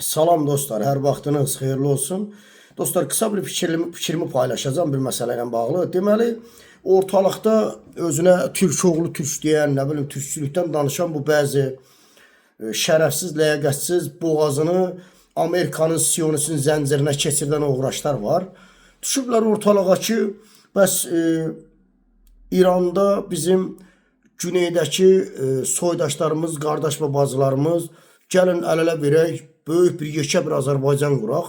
Salam dostlar, hər vaxtınız xeyirli olsun. Dostlar, qısa bir fikrimi paylaşacağım bir məsələ ilə bağlı. Deməli, ortalıqda özünə türk oğlu türk deyən, nə bilim, türkçülükdən danışan bu bəzi şərəfsiz, ləyaqətsiz, boğazını Amerikanın Siyonistin zəncirinə keçirdən oğraşlar var. Düşüblər ortalığa ki, bəs İranda bizim güneydəki soydaşlarımız, qardaş və bacılarımız gəlin əl-ələ verək, böyük bir yekə bir Azərbaycan quraq.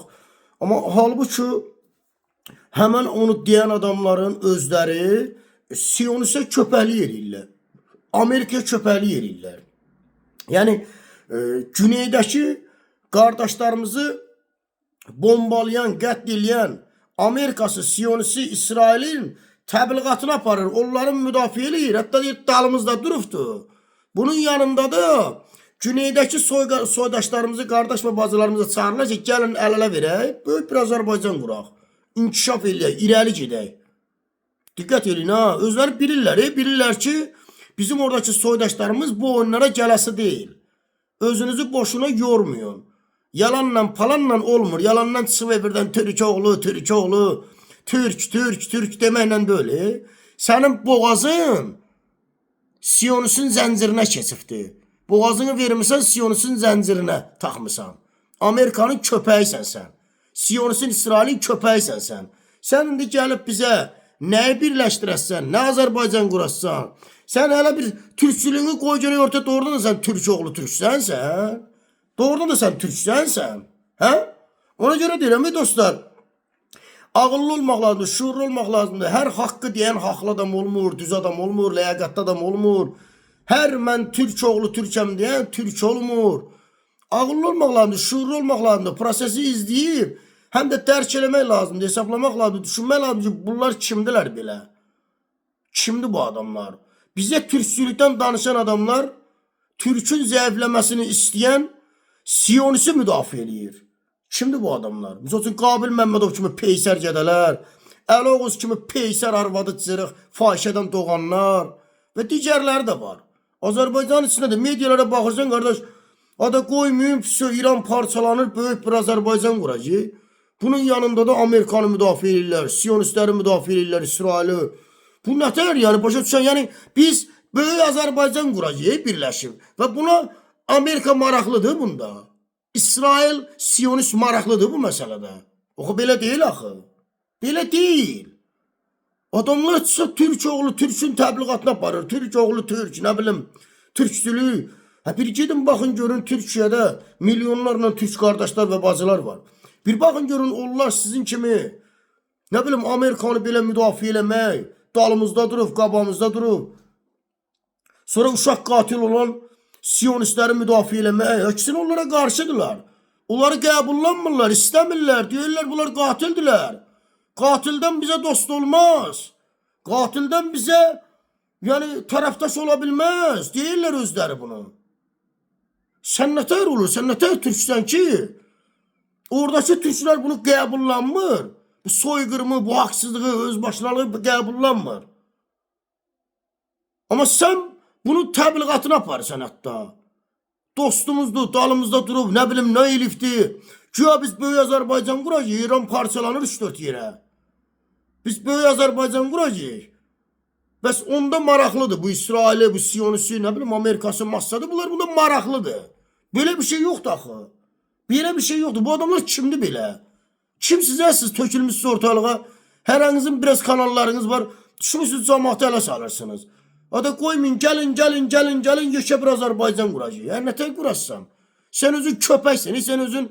Amma halbuki həmən onu deyən adamların özləri Siyonisə köpəklik eləyirlər. Amerikaya köpəklik eləyirlər. Yəni güneydəki qardaşlarımızı bombalayan, qətl eləyən Amerikası, Siyonisi, İsrailin təbliğatını aparır, onların müdafiə eləyir. Hətta deyir, dalımızda durubdur. Bunun yanında da güneydəki soydaşlarımızı, qardaş və bacılarımızı çağırırlar ki, gəlin əl-ələ verək, böyük bir Azərbaycan quraq. İnkişaf eləyək, irəli gedək. Diqqət eləyin ha, özləri bilirlər, bilirlər ki, bizim oradakı soydaşlarımız bu oyunlara gələsi deyil. Özünüzü boşuna yormayın. Yalanla palanla olmur. Yalandan çıxıb birdən Türk oğlu, Türk oğlu, Türk, Türk, Türk deməklə deyil. Sənin boğazın Siyonistin zəncirinə keçibdi. Boğazını vermisən Siyonistin zəncirinə taxmısan. Amerikanın köpəyisən sən. Siyonistin İsrailin köpəyisən sən. Sən indi gəlib bizə nəyi birləşdirəsən, nə Azərbaycan qurasan? Sən hələ bir türkçülüyünü qoy görək ortaya, doğrudan da sən türk oğlu türksən sən. Doğrudan da sən türksən sən. Hə? Ona görə deyirəm ey dostlar, ağıllı olmaq lazımdır, şuurlu olmaq lazımdır. Hər haqqı deyən haqlı adam olmur, düz adam olmur, ləyaqətli adam olmur. Hər mən türk oğlu türkəm deyən türk olmur. Ağıllı olmaq lazımdır, şuurlu olmaq lazımdır. Prosesi izləyib həm də dərk eləmək lazımdır, hesablamaq lazımdır, düşünmək lazımdır ki, bunlar kimdilər belə? Kimdir bu adamlar? Bizə türkçülükdən danışan adamlar Türkün zəifləməsini istəyən Siyonisi müdafiə eləyir. Kimdir bu adamlar? Məsəl üçün Qabil Məmmədov kimi peysər gədələr, Əli Oğuz kimi peysər arvadı cırıq, fahişədən doğanlar və digərləri də var. Azərbaycan içində də medialara baxırsan qardaş, ada qoymayın, pis İran parçalanır, böyük bir Azərbaycan quracaq. Bunun yanında da Amerikanı müdafiə eləyirlər, Siyonistləri müdafiə eləyirlər, İsraili. Bu nətər yəni başa düşən, yəni biz böyük Azərbaycan quracağıq birləşib və buna Amerika maraqlıdır bunda. İsrail, Siyonist maraqlıdır bu məsələdə. Oxu belə deyil axı. Belə deyil. Adamlar çıxsa türk oğlu türkün təbliğatına aparır. Türk oğlu türk, nə bilim, türkçülük. Ha bir gedin baxın görün Türkiyədə milyonlarla türk qardaşlar və bacılar var. Bir baxın görün onlar sizin kimi nə bilim Amerikanı belə müdafiə eləmək, dalımızda durub, qabağımızda durub. Sonra uşaq qatil olan Siyonistləri müdafiə eləmək, əksinə onlara qarşıdırlar. Onları qəbullanmırlar, istəmirlər. Deyirlər bunlar qatildirlər. Qatildən bizə dost olmaz. Qatildən bizə yəni tərəfdaş ola bilməz. Deyirlər özləri bunu. Sən nətər olur? Sən nətər türksən ki? Oradakı türklər bunu qəbullanmır. Bu soyqırımı, bu haqsızlığı, özbaşınalığı qəbullanmır. Amma sən bunun təbliğatını aparırsan hətta. Dostumuzdur, dalımızda durub, nə bilim nə elifdir. Güya biz böyük Azərbaycan quracağıq, İran parçalanır 3-4 yerə. Biz böyük Azərbaycan quracağıq. Bəs onda maraqlıdır bu İsraili, bu Siyonisi, nə bilim Amerikası, Massadı, bunlar bunda maraqlıdır. Belə bir şey yoxdur axı. Belə bir şey yoxdur. Bu adamlar kimdir belə? Kim sizə siz tökülmüşsünüz ortalığa? Hərənizin biraz kanallarınız var. Düşmüsünüz cəmaatı ələ salırsınız. Ada qoymayın, gəlin, gəlin, gəlin, gəlin, yekə bir Azərbaycan quracaq. Yəni nətər qurasan? Sən özün köpəksən, sən özün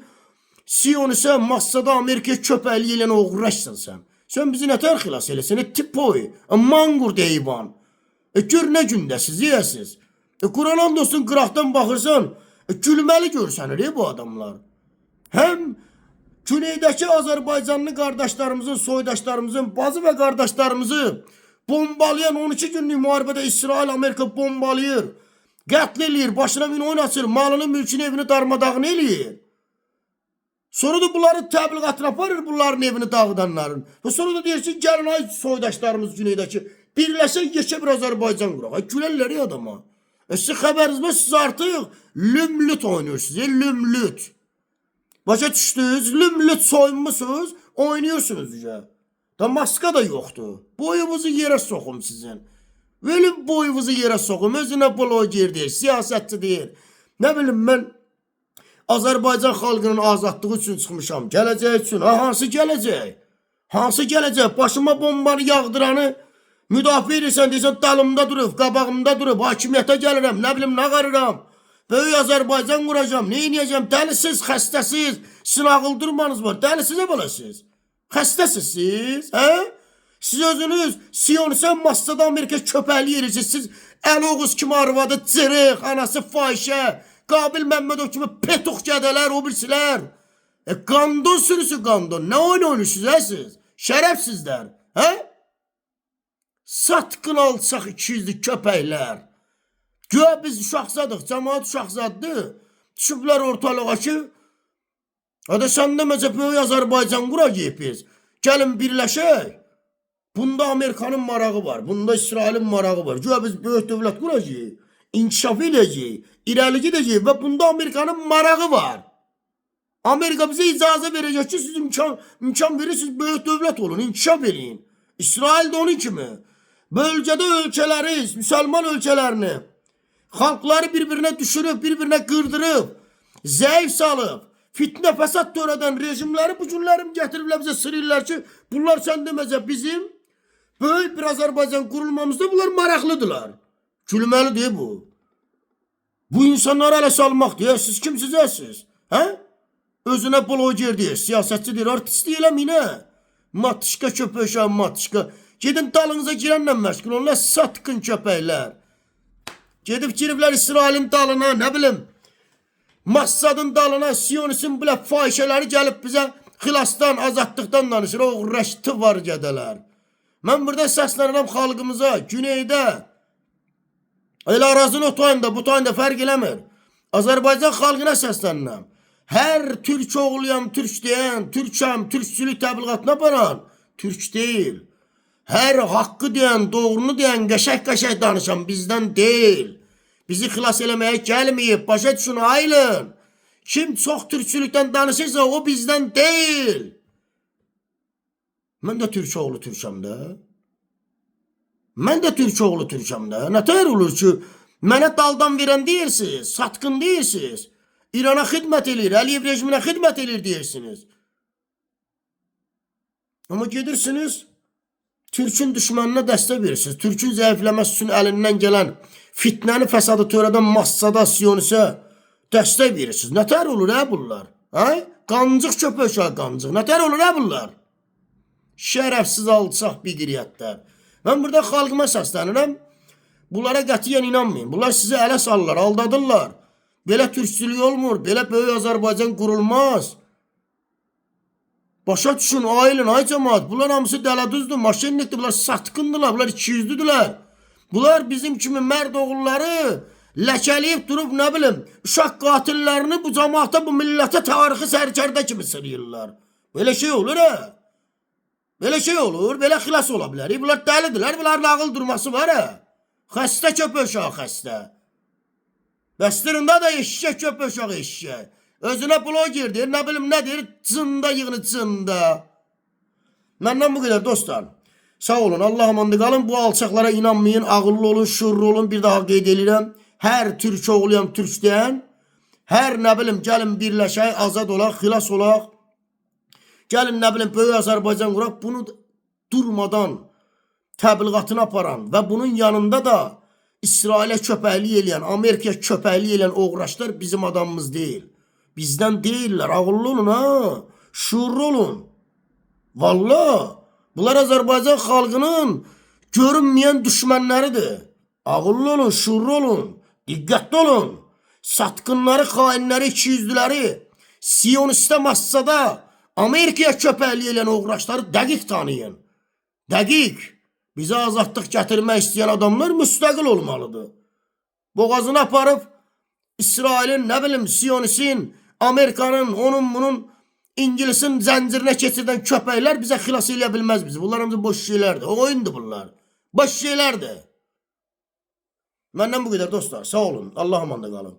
Siyonisə, Massada Amerikaya köpəklik eləyən oğraşsan sən. Sən bizi nətər xilas eləsən? Tipoy, manqurt heyvan. Gör nə gündəsiz, yeyəsiz. Quran and olsun qıraqdan baxırsan, gülməli görsənir bu adamlar. Həm güneydəki Azərbaycanlı qardaşlarımızın, soydaşlarımızın, bacı və qardaşlarımızı bombalayan 12 günlük müharibədə İsrail, Amerika bombalayır. Qətl eləyir, başına min oyun açır, malını, mülkünü, evini darmadağın eləyir. Sonra da bunların təbliğatını aparır bunların evini dağıdanların. Və sonra da deyir ki, gəlin ay soydaşlarımız güneydəki birləşək yekə bir Azərbaycan quraq. Ay gülərlər ya adama. Sizin xəbəriniz var, siz artıq lümlüt oynayırsınız, lümlüt. Başa düşdünüz? Lümlüt soyunmusunuz, oynayırsınız üzə. Da maska da yoxdur. Boyunuzu yerə soxum sizin. Velin boyunuzu yerə soxum. Özünə bloger deyir, siyasətçi deyir. Nə bilim mən Azərbaycan xalqının azadlığı üçün çıxmışam. Gələcək üçün. Ha, hansı gələcək? Hansı gələcək? Başıma bombanı yağdıranı müdafiə edirsən, deyirsən dalımda durub, qabağımda durub, hakimiyyətə gəlirəm, nə bilim nə qarıram. Böyük Azərbaycan quracağam, nə edəcəm? Dəlisiz, xəstəsiz, sizin ağıl durmanız var. Dəlisiz belə siz. Xəstəsiz siz, hə? Siz özünüz Siyonistə Massada Amerika köpəkliyi edirsiniz. Siz Əli Oğuz kimi arvadı cırıq, anası fahişə, Qabil Məmmədov kimi petuq gədələr, o birisilər. Qandon sürüsü qandon. Nə oyun oynayırsınız hə siz? Şərəfsizlər, hə? Satqın alçaq ikiyüzlü köpəklər. Güya biz uşaqzadıq, cəmaət uşaqzaddır. Düşüblər ortalığa ki, hadi sən deməcə böyük Azərbaycan quracağıq biz. Gəlin birləşək. Bunda Amerikanın marağı var, bunda İsrailin marağı var. Güya biz böyük dövlət quracağıq, inkişaf eləyəcəyik, irəli gedəcəyik və bunda Amerikanın marağı var. Amerika bizə icazə verəcək ki, siz imkan verirsiniz, böyük dövlət olun, inkişaf eləyin. İsrail də onun kimi. Bölgədə ölkələri, müsəlman ölkələrini, xalqları bir-birinə düşürüb, bir-birinə qırdırıb, zəif salıb, fitnə fəsad törədən rejimləri bu günlərim gətiriblər bizə sırırlar ki, bunlar sən deməcə bizim böyük bir Azərbaycan qurulmamızda bunlar maraqlıdırlar. Gülməlidir bu. Bu insanları ələ salmaq deyə siz kimsiniz ə siz? Hə? Özünə bloger deyir, siyasətçi deyir, artist deyiləm yenə. Matışka köpək, matışka. Gedin dalınıza girənlə məşğul olun, satqın köpəklər. Gedib giriblər İsrailin dalına, nə bilim, Massadın dalına, Siyonistin belə fahişələri gəlib bizə xilasdan, azadlıqdan danışır. O rəşti var gədələr. Mən burada səslənirəm xalqımıza, güneydə. Elə Arazın o tayında, bu tayında fərq eləmir. Azərbaycan xalqına səslənirəm. Hər türk oğluyam, türk deyən, türkəm, türkçülük təbliğatına aparan türk deyil. Hər haqqı deyən, doğrunu deyən, qəşəng-qəşəng danışan bizdən deyil. Bizi xilas eləməyə gəlməyib, başa düşün, ayılın. Kim çox türkçülükdən danışırsa o bizdən deyil. Mən də türk oğlu türkəm də. Mən də türk oğlu türkəm də. Nə tər olur ki, mənə daldan verən deyirsiniz, satqın deyirsiniz. İrana xidmət eləyir, Əliyev rejiminə xidmət eləyir deyirsiniz. Amma gedirsiniz, Türkün düşməninə dəstək verirsiniz. Türkün zəifləməsi üçün əlindən gələn fitnəni, fəsadı törədən Massada, Siyonisə dəstək verirsiniz. Nə tər olur hə bunlar? Hə? Qancıq köpək uşağı qancıq. Nə tər olur hə bunlar? Şərəfsiz alçaq biqiriyyətlər. Mən burada xalqıma səslənirəm. Bunlara qətiyyən inanmayın. Bunlar sizi ələ salırlar, aldadırlar. Belə türkçülük olmur, belə böyük Azərbaycan qurulmaz. Başa düşün, ayılın, ay cemaat. Bunlar hamısı dələduzdur, maşinlikdir, bunlar satqındırlar, bunlar ikiyüzlüdürlər. Bunlar bizim kimi mərd oğulları ləkələyib durub, nə bilim, uşaq qatillərini bu cemaata, bu millətə tarixi sərkərdə kimi sırıyırlar. Belə şey olur, hə? Belə şey olur, belə xilas ola bilər. Bunlar dəlidirlər, bunların ağıl durması var, hə? Xəstə köpək uşağı xəstə. Bəstirində da eşşək köpək uşağı eşşək. Özünə bloger deyir, nə bilim nə deyir, cında yığını cında. Məndən bu qədər dostlar. Sağ olun, Allah amanda qalın. Bu alçaqlara inanmayın, ağıllı olun, şuurlu olun. Bir daha qeyd edirəm. Hər türk oğluyam, türk deyən, hər nə bilim, gəlin birləşək, azad olaq, xilas olaq. Gəlin nə bilim, böyük Azərbaycan quraq. Bunu durmadan təbliğatını aparan və bunun yanında da İsrailə köpəklik eləyən, Amerikaya köpəklik eləyən oğraşlar bizim adamımız deyil. Bizdən deyirlər. Ağıllı olun ha. Şuurlu olun. Vallahi bunlar Azərbaycan xalqının görünməyən düşmənləridir. Ağıllı olun, şuurlu olun, diqqətli olun. Satqınları, xainləri, ikiyüzlüləri, Siyonistə Massada Amerikaya köpəklik eləyən oğraşları dəqiq tanıyın. Dəqiq. Bizə azadlıq gətirmək istəyən adamlar müstəqil olmalıdır. Boğazını aparıb İsrailin, nə bilim, Siyonistin, Amerikanın, onun bunun, İngilisin zəncirinə keçirdən köpəklər bizə xilas eləyə bilməz bizi. Bunlar hamısı boş şeylərdir. O oyundur bunlar. Boş şeylərdir. Məndən bu qədər dostlar. Sağ olun. Allah amanda qalın.